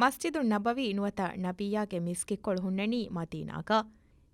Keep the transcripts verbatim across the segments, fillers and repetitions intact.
މަސްޖިދުއް ނަބަވީ ނުވަތަ ނަބިއްޔާގެ މިސްކިތްކޮޅު ހުންނަނީ މަދީނާގަ.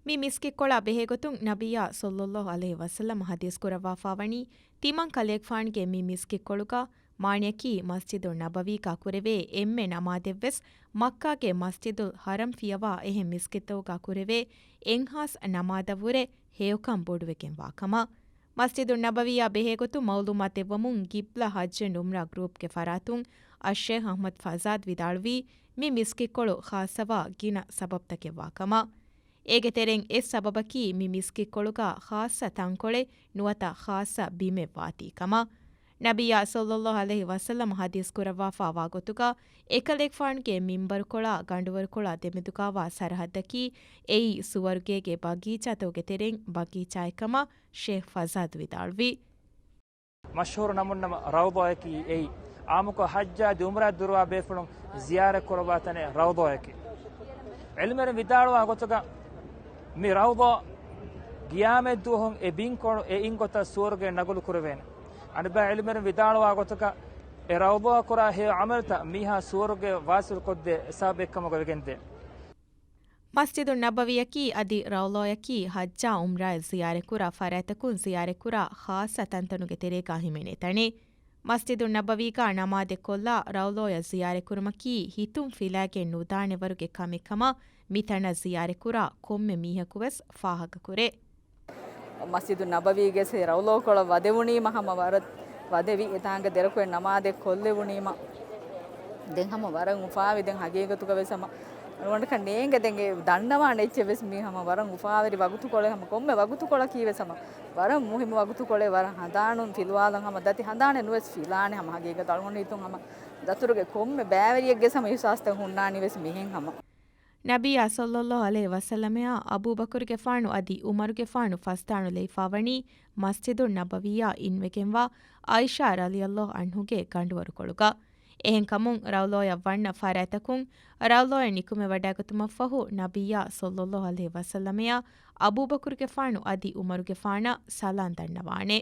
މި މިސްކިތްކޮޅާ ބެހޭގޮތުން ނަބިއްޔާ ޞައްލައްލާހު ޢަލައިހި ވަސައްލަމަ ޙަދީޘް ކުރައްވާފާވަނީ، ތިމަން ކަލޭގެފާނުގެ މި މިސްކިތްކޮޅުގަ މާނަޔަކީ މަސްޖިދުއް ނަބަވީގަ ކުރެވޭ އެންމެ ނަމާދެއްވެސް މައްކާގެ މަސްޖިދުލް ޙަރަމް ފިޔަވާ އެހެން މިސްކިތްތަކުގަ ކުރެވޭ އެއްހާސް ނަމާދަށްވުރެ ހެޔޮކަން ބޮޑުވެގެންވާ ކަމަށް. މަސްޖިދުއް ނަބަވީއާ ބެހޭގޮތުން މައުލޫމާތު ދެއްވަމުން، ގިބްލަ ޙައްޖު އެންޑް ޢުމްރާ ގްރޫޕްގެ ފަރާތުން އައްޝޭޚް އަޙްމަދު ފަޒާދު ވިދާޅުވީ، މި މިސްކިތްކޮޅު ޚާއްޞަވާ ގިނަ ސަބަބުތަކެއްވާ ކަމަށް. އޭގެ ތެރެއިން އެއް ސަބަބަކީ މި މިސްކިތްކޮޅުގަ ޚާއްޞަ ތަންކޮޅެއް ނުވަތަ ޚާއްޞަ ބިމެއް ވާތީ ކަމަށް. ނަބިއްޔާ ޞައްލައްލާހު ޢަލައިހި ވަސައްލަމަ ޙަދީޘް ކުރައްވާފާ ވާގޮތުގަ، އެކަލޭގެފާނުގެ މިންބަރުކޮޅާ ގަނޑުވަރުކޮޅާ ދެމެދުގަވާ ސަރަޙައްދަކީ އެއީ ސުވަރުގޭގެ ބަގީޗާތަކުގެ ތެރެއިން ބަގީޗާއެއް ކަމަށް ޝޭޚް ފަޒާދު ވިދާޅުވި. މަޝްހޫރު ނަމުންނަމަ ރައުޟާއަކީ އެއީ އާއްމުކޮށް ޙައްޖާ ދިއުމުރާ ދުރުވާ ބޭފުޅުން ޒިޔާރަތް ކުރައްވާ ތަނެއް ރައުޟާއަކީ. ޢިލްމުވެރިން ވިދާޅުވާ ގޮތުގަ މި ރައުޟާ ގިޔާމަތް ދުވަހުން އެ ބިންކޮޅު އެ އިން ގޮތަށް ސުވަރުގެ ނަގުލު ކުރެވޭނެ. އަނެއްބައި ޢިލްމުވެރިން ވިދާޅުވާ ގޮތުގަ އެ ރައުޟާ ކުރާ ހެޔޮ ޢަމަލުތައް މީހާ ސުވަރުގެ ވާސިލް ކޮށްދޭ ސަބަބެއްކަމުގަ ވެގެންދޭ. މަސްޖިދު ނަބަވީއަކީ އަދި ރައުޟާއަކީ ޙައްޖާ ޢުމްރާއަށް ޒިޔާރަތްކުރާ ފަރާތްތަކުން ޒިޔާރަތްކުރާ ޚާއްޞަ ތަންތަނުގެ ތެރޭގަ ހިމެނޭ ތަނެއް. މަސްޖިދު ނަބަވީގަ ނަމާދެއްކޮށްލާ ރައުޟާއަށް ޒިޔާރަތްކުރުމަކީ ހިތުން ފިލާގެން ނުދާނެވަރުގެ ކަމެއް ކަމަށް މިތަނަށް ޒިޔާރަތްކުރާ ކޮންމެ މީހަކުވެސް ފާހަގަކުރޭ. މަސްޖިދު ނަބަވީގެ ސެ ރައުޟާކޮޅަށް ވަދެވުނީމަ ހަމަ ވަރަށް ވަދެވި، އެތާނގެ ދެރަކުޅެ ނަމާދެއް ކޮށްލެވުނީމަ ދެން ހަމަ ވަރަށް އުފާވި. ދެން ހަގީގަތުގަ ވެސް ހަމަ ނުވަނަކަށް ނޭނގެ ދެން އެ ދަންނަވާނެ އެއްޗެއް ވެސް މީ ހަމަ ވަރަށް އުފާވެރި ވަގުތުކޮޅެއް ހަމަ ކޮންމެ ވަގުތުކޮޅަކީ ވެސް ހަމަ ވަރަށް މުހިއްމު ވަގުތުކޮޅެއް. ވަރަށް ހަނދާނުން ފިލުވާލަން ހަމަ ދަތި ހަނދާނެއް ނުވެސް ފިލާނެ ހަމަ ހަގީގަތު އަޅުގަނޑު ހިތުން ހަމަ ދަތުރުގެ ކޮންމެ ބައިވެރިއެއްގެ ހަމަ އިޙްސާސްތައް ހުންނާނީ ވެސް މިހެން ހަމަ. ނަބިއްޔާ ޞައްލައްލާހު ޢަލައިހި ވަސައްލަމައާ އަބޫބަކުރުގެފާނު އަދި ޢުމަރުގެފާނު ފަސްދާނު ލެއިފާވަނީ މަސްޖިދު ނަބަވީއާ އިންވެގެންވާ ޢާއިޝާ ރަޟިޔައްލާހު ޢަންހުގެ ގަނޑުވަރުކޮޅުގަ. އެހެންކަމުން ރައުޟާއަށް ވަންނަ ފަރާތްތަކުން ރައުޟާއަށް ނިކުމެވަޑައިގަތުމަށްފަހު ނަބިއްޔާ ޞައްލައްލާހު ޢަލައިހި ވަސައްލަމައާ އަބޫބަކުރުގެފާނު އަދި ޢުމަރުގެފާނަށް ސަލާން ދަންނަވާނެ.